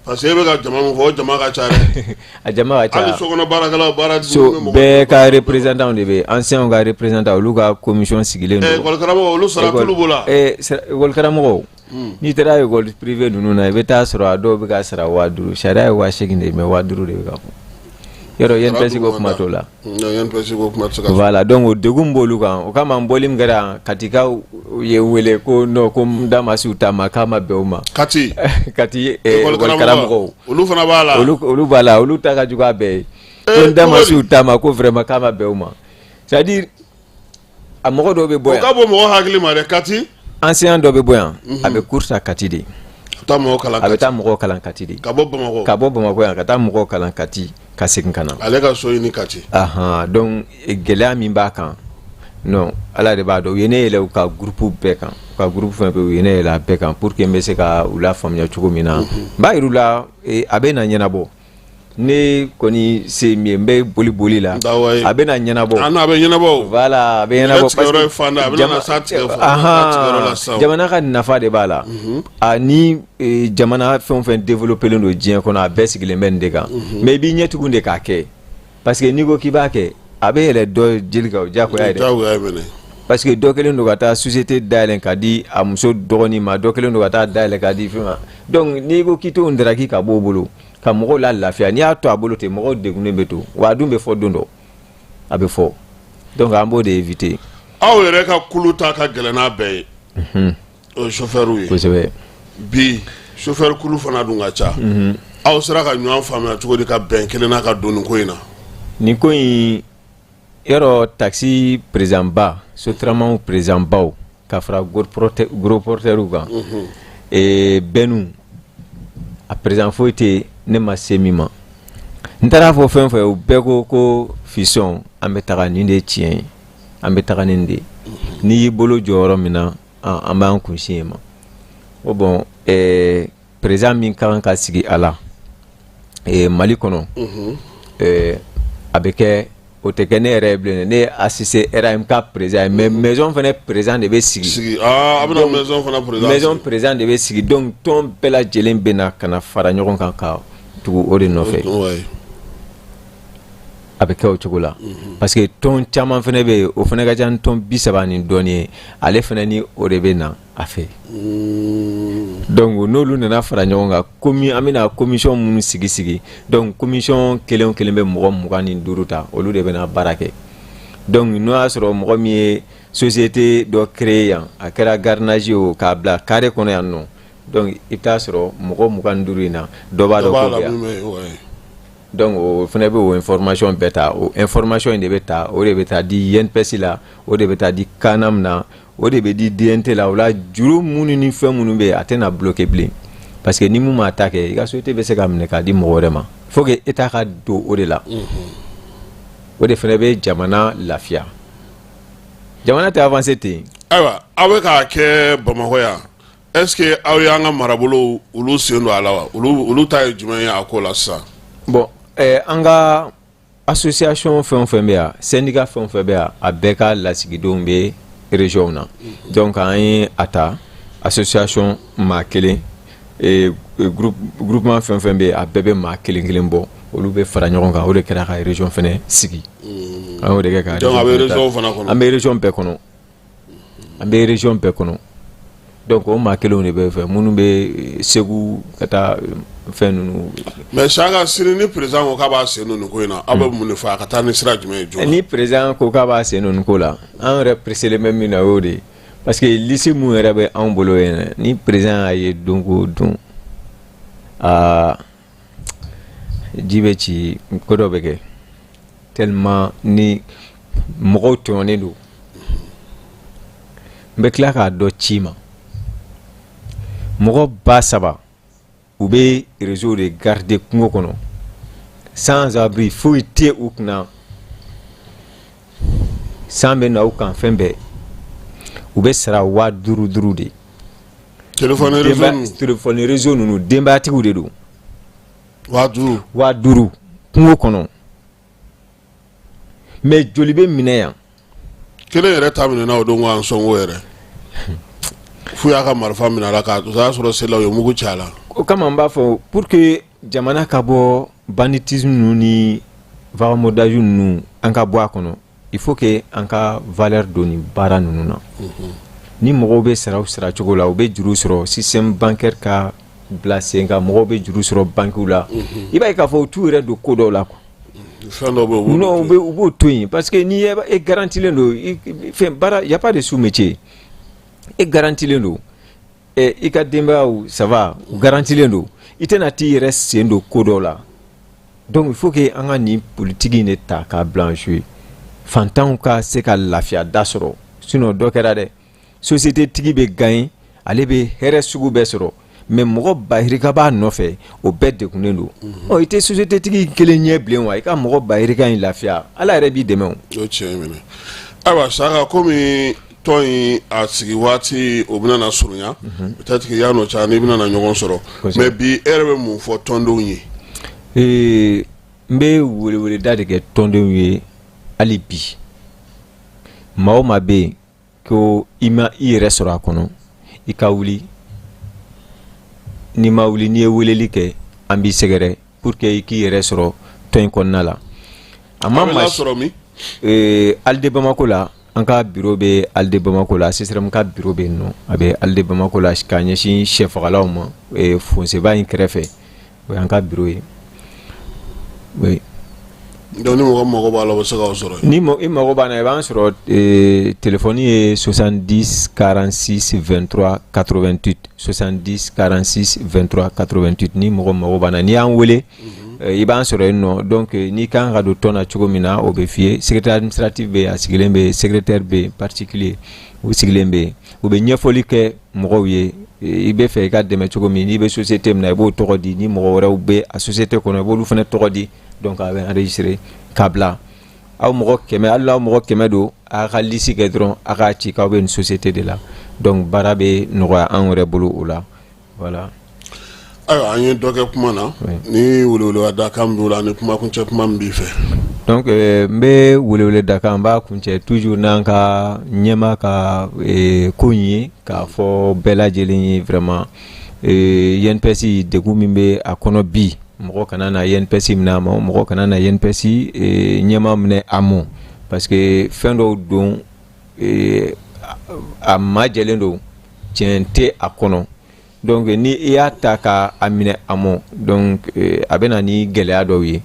Parce que e bɛ ka jama min fɔ, o jama ka ca dɛ. A jama ka ca. Hali sokɔnɔ baarakɛlaw, baara so bɛɛ ka représentant de bɛ yen, anciens ka représentant, olu ka commission sigilen don. École karamɔgɔ, olu sara t'olu bolo. École karamɔgɔw, n'i taara école privée ninnu na, i bɛ taa sɔrɔ a dɔw bɛ ka sara 5000. Sariya ye 8000 de ye, mais 5000 de bɛ ka fɔ. Yɔrɔ INPS ko kuma t'o la. INPS ko kuma tɛ se ka. Voilà, donc o degun b'olu kan. O kama n bɔli min kɛra, Katikaw ye n wele ko non, ko n da ma s'u ta ma, k'a ma bɛn u ma. Kati? Kati école karamɔgɔw. Olu fana b'a la. Olu b'a la, olu ta ka jugu a bɛɛ ye. Ko n da ma s'u ta ma, ko vraiment k'a ma bɛn u ma. C'est à dire a mɔgɔ dɔw bɛ bɔ yan. O ka bon mɔgɔ hakili ma dɛ, Kati. Enseignant dɔ bɛ bɔ yan, a bɛ cours ta Kati de. A bɛ taa mɔgɔw kalan. A bɛ taa mɔgɔw kalan Kati de. Ka bɔ Bamakɔ. Ka bɔ Bamakɔ yan ka taa mɔgɔw kalan Kati, ka segin ka na. Ale ka so ɲini Kati. Ahan, donc gɛlɛya min b'a kan, non, Ala de b'a dɔn. U ye ne yɛlɛ u ka groupe bɛɛ kan, u ka groupe fɛn fɛn, u ye ne yɛlɛ a bɛɛ kan pour que n bɛ se ka u lafaamuya cogo min na. N b'a yir'u la, a bɛ na ɲɛnabɔ. Ne kɔni se min ye, n bɛ boli boli la, a bɛna ɲɛnabɔ. A bɛ ɲɛnabɔ. Voilà, a bɛ ɲɛnabɔ parce que jamana ka nafa de b'a la. Ani jamana fɛn o fɛn développélen don diɲɛ kɔnɔ, a bɛɛ sigilen bɛ nin de kan. Mais i b'i ɲɛ tugun de k'a kɛ, parce que n'i ko k'i b'a kɛ, a bɛ yɛlɛ dɔ jeli kan, o diyagoya ye dɛ, parce que dɔ kɛlen don ka taa société dayɛlɛ ka di a muso dɔgɔnin ma, dɔ kɛlen don ka taa dayɛlɛ ka di fɛn ma. Donc n'i ko k'i t'o ndaraki ka b'o bolo ka mɔgɔw la lafiya, n'i y'a to a bolo ten, mɔgɔw degunnen bɛ to wa. A dun bɛ fɔ don dɔ, a bɛ fɔ. Donc an b'o de éviter. Aw yɛrɛ ka kulu ta ka gɛlɛn n'a bɛɛ ye, o ye chauffeur ye. Bi chauffeur kulu fana dun ka ca. Aw sera ka ɲɔgɔn faamuya cogo di ka bɛn kelen na ka don nin ko in na? Nin ko in yɔrɔ, taxi président ba, Sotramaw président baw ka fara gros porteurs kan, bɛnnu a président foyi tɛ ne ma se min ma. N taara fɔ fɛn fɛn, u bɛɛ ko ko fisɔn, an bɛ taga, nin de ye tiɲɛ ye, an bɛ taga nin de ye. N'i y'i bolo jɔ yɔrɔ min na, an b'an kunsin yen ma. O bon, président min ka kan ka sigi a la Mali kɔnɔ, a bɛ kɛ, o tɛ kɛ ne yɛrɛ ye bilen. Ne ye ACC RAMK président ye, mais maison fana président de bɛ sigi. A bɛna maison fana président. Maison président de bɛ sigi. Donc tɔn bɛɛ lajɛlen bɛ na ka na fara ɲɔgɔn kan ka tugu o de nɔfɛ. A bɛ kɛ o cogo la, parce que tɔn caman fana bɛ yen, o fana ka ca ni tɔn 30 ni dɔɔnin ye, ale fana ni o de bɛ na a fɛ. Donc n'olu nana fara ɲɔgɔn kan, komi an bɛna commission minnu sigi sigi, donc commission kelen o kelen bɛ mɔgɔ 25 ta, olu de bɛna baara kɛ. Donc n'o y'a sɔrɔ mɔgɔ min ye société dɔ créer yan, a kɛra gardiennage ye o, k'a bila carré kɔnɔ yan nɔ, donc i bɛ taa sɔrɔ mɔgɔ 25 in na, dɔ b'a dɔn ko bɛ yan. Donc o fana bɛ o information bɛɛ ta. O information in de bɛ ta, o de bɛ taa di INPS la, o de bɛ taa di CANAM na, o de bɛ di DNT la. O la, juru minnu ni fɛn minnu bɛ yen, a tɛna bloquer bilen, parce que ni mun m'a ta kɛ, i ka société bɛ se ka minɛ k'a di mɔgɔ wɛrɛ ma. Faut que État ka don o de la. O de fana bɛ jamana lafiya. Jamana tɛ avancer ten. Ayiwa, aw bɛ k'a kɛ Bamakɔ yan. Est ce que aw y'an ka marabolow, olu sen don a la wa? Olu ta ye jumɛn ye a ko la sisan? Bon, an ka association fɛn o fɛn bɛ yan, syndicat fɛn o fɛn bɛ yan, a bɛɛ ka lasigidenw bɛ région na. Donc an ye a ta association maa kelen, groupement fɛn fɛn bɛ yen, a bɛɛ bɛ maa kelen kelen bɔ, olu bɛ fara ɲɔgɔn kan. O de kɛra ka région fɛnɛ sigi. An y'o de kɛ ka Donc a bɛ région fana kɔnɔ? An bɛ région bɛɛ kɔnɔ, an bɛ région bɛɛ kɔnɔ. Donc o maa kelenw de bɛ fɛ, minnu bɛ Segu ka taa fɛn ninnu. Mais Saka, sini ni président ko k'a b'a sen don nin ko in na, aw bɛ mun de fɔ? A ka taa ni sira jumɛn ye joona? Ni président ko k'a b'a sen don nin ko la, an yɛrɛ pressé bɛ min na, o y'o de ye, parce que liste mun yɛrɛ bɛ anw bolo yen, ni président y'a ye don o don, aa, ji bɛ ci, ko dɔ bɛ kɛ, tellement ni mɔgɔw tɔɲɔnen don. N bɛ tila k'a dɔ ci ma, mɔgɔ 3000, u bɛ réseau de garder kungo kɔnɔ sans abri, foyi tɛ u kunna, san bɛ na u kan, fɛn bɛɛ. U bɛ sara 5000 5 de. Téléphone réseau ninnu? Téléphone réseau ninnu, denbayatigiw de don. 5000? 5000, kungo kɔnɔ. Mais joli bɛ minɛ yan? Kelen yɛrɛ ta minɛna o don ko an sɔnko yɛrɛ f'u y'a ka marifa minɛ a la, k'a o y'a sɔrɔ sela, u ye mugu ci a la. O kama n b'a fɔ, pour que jamana ka bɔ banditisme ninnu ni vagabondage ninnu, an ka bɔ a kɔnɔ, il faut que an ka valeur don nin baara ninnu na. Ni mɔgɔw bɛ sara u sara cogo la, u bɛ juru sɔrɔ, système bancaire ka bila sen kan, mɔgɔw bɛ juru sɔrɔ banques la, i b'a ye k'a fɔ u t'u yɛrɛ don ko dɔw la quoi. Fɛn dɔw bɛ yen, u b'olu Non, u b'o to yen, parce que ni e garantilen don fɛn baara, y a pas de sous métier. E garantilen don, i ka denbayaw, ça va, u garantilen don, i tɛna t'i yɛrɛ sen don ko dɔw la. Donc il faut que an ka nin politique in de ta k'a bila en jeu, fantanw ka se ka lafiya da sɔrɔ. Sinon dɔ kɛra dɛ, société tigi bɛ gagner, ale bɛ hɛrɛ sugu bɛɛ sɔrɔ, mais mɔgɔ bayirika b'a nɔfɛ, o bɛɛ degunnen don. Ɔ, i tɛ société tigi kelen ɲɛ bilen wa, i ka mɔgɔ bayirika in lafiya, Ala yɛrɛ b'i dɛmɛ o. O tiɲɛ minɛ. Ayiwa Saka, komi tɔn in a sigi waati o bɛna na surunya, peut-être que yan'o cɛ n'i bɛna na ɲɔgɔn sɔrɔ, mais bi e yɛrɛ bɛ mun fɔ tɔndenw ye? N bɛ weleweleda de kɛ tɔndenw ye hali bi. Maa o maa bɛ yen ko i ma i yɛrɛ sɔrɔ a kɔnɔ, i ka wuli. N'i ma wuli, n'i ye weleli kɛ, an b'i sɛgɛrɛ pour que i k'i yɛrɛ sɔrɔ tɔn in kɔnɔna la. A ma maa sɔrɔ min? Halles de Bamako la. An ka bureau bɛ Halles de Bamako la. CSRéM ka bureau bɛ yen nɔ, a bɛ Halles de Bamako la, k'a ɲɛsin sɛfagalaw ma, fonseba in kɛrɛfɛ. O y'an ka bureau ye, oui. Donc ni mɔgɔ mago b'a la, o bɛ se k'aw sɔrɔ yen? Ni i mago b'an na, i b'an sɔrɔ. Téléphone ye 70 46 23 88, 70 46 23 88. Ni mɔgɔ mago b'an na, n'i y'an wele, i b'an sɔrɔ yen nɔ. Donc n'i kan ka don tɔn na cogo min na, o bɛ f'i ye. Secrétaire administratif bɛ yen, a sigilen bɛ yen. Secrétaire bɛ yen particulier, u sigilen bɛ yen, u bɛ ɲɛfɔli kɛ mɔgɔw ye. I bɛ fɛ i ka dɛmɛ cogo min, n'i bɛ société min na, i b'o tɔgɔ di. Ni mɔgɔ wɛrɛw bɛ a société kɔnɔ, i b'olu fana tɔgɔ di. Donc a bɛ enregistrer k'a bila. Aw mɔgɔ 100, hali n'aw mɔgɔ 100 don, a ka liste kɛ dɔrɔn, a k'a ci k'aw bɛ nin société de la. Donc baara bɛ nɔgɔya anw yɛrɛ bolo o la, voilà. Ayiwa, an ye dɔ kɛ kuma na. Ni weleweledakan b'o la, ni kumakuncɛ kuma min b'i fɛ? Donc n bɛ weleweledakan, n b'a kuncɛ toujours n'an ka ɲɛmaa ka ko in ye, k'a fɔ bɛɛ lajɛlen ye vraiment, INPS degun min bɛ a kɔnɔ bi, mɔgɔ kana na INPS minɛ a ma, mɔgɔ kana na INPS ɲɛmaa minɛ a ma, parce que fɛn dɔw don, a majɛlen don, tiɲɛ tɛ a kɔnɔ. Donc ni i y'a ta ka a minɛ a ma, donc a bɛ na ni gɛlɛya dɔw ye.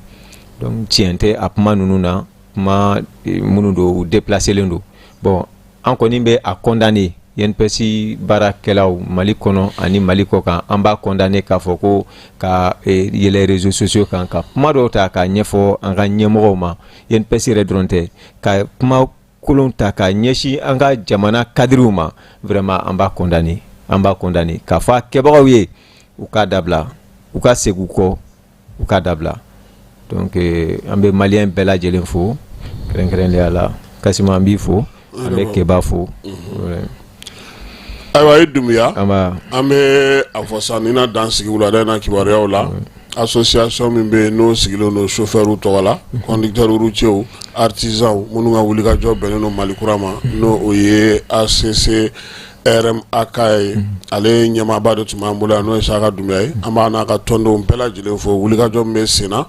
Donc tiɲɛ tɛ a kuma ninnu na, kuma minnu don, u déplacelen don. Bon, an kɔni bɛ a condamner. INPS baarakɛlaw Mali kɔnɔ ani Mali kɔ kan, an b'a condamner k'a fɔ ko ka yɛlɛ réseaux sociaux kan ka kuma dɔw ta k'a ɲɛfɔ an ka ɲɛmɔgɔw ma. INPS yɛrɛ dɔrɔn tɛ, ka kuma kolon ta k'a ɲɛsin an ka jamana cadrew ma, vraiment an b'a condamner, an b'a condamner k'a fɔ a kɛbagaw ye u k'a dabila, u ka segin u kɔ, u k'a dabila. Donc an bɛ maliyɛn bɛɛ lajɛlen fo, kɛrɛnkɛrɛnnenya la Kasima, an b'i fo, an bɛ Keba fo. Ayiwa, i Dunbiya, an bɛ a fɔ sa ni na dan sigi wulada in na kibaruyaw la. Association min bɛ yen, n'o sigilen don chauffeur tɔgɔ la, conducteur routier, artisan minnu ka wulikajɔ bɛnnen don Mali kura ma, n'o o ye ACC RMAK ye, ale ɲɛmaaba de tun b'an bolo yan, n'o ye Saka Dunbiya ye. An b'a n'a ka tɔndenw bɛɛ lajɛlen fo wulikajɔ min bɛ sen na.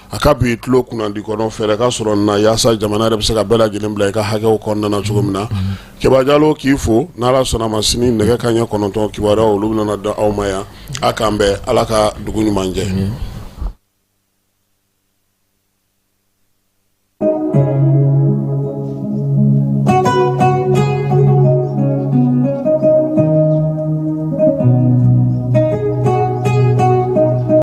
A ka bi tulo kunnandi kɔnɔ, fɛɛrɛ ka sɔrɔ na yaasa jamana yɛrɛ bɛ se ka bɛɛ lajɛlen bila i ka hakɛw kɔnɔna na cogo min na. Keba Jalo, k'i fo. N'Ala sɔnna ma, sini nɛgɛ kanɲɛ 9, kibaruyaw olu bɛna da aw ma yan. A k'an bɛn, Ala ka dugu ɲuman jɛ.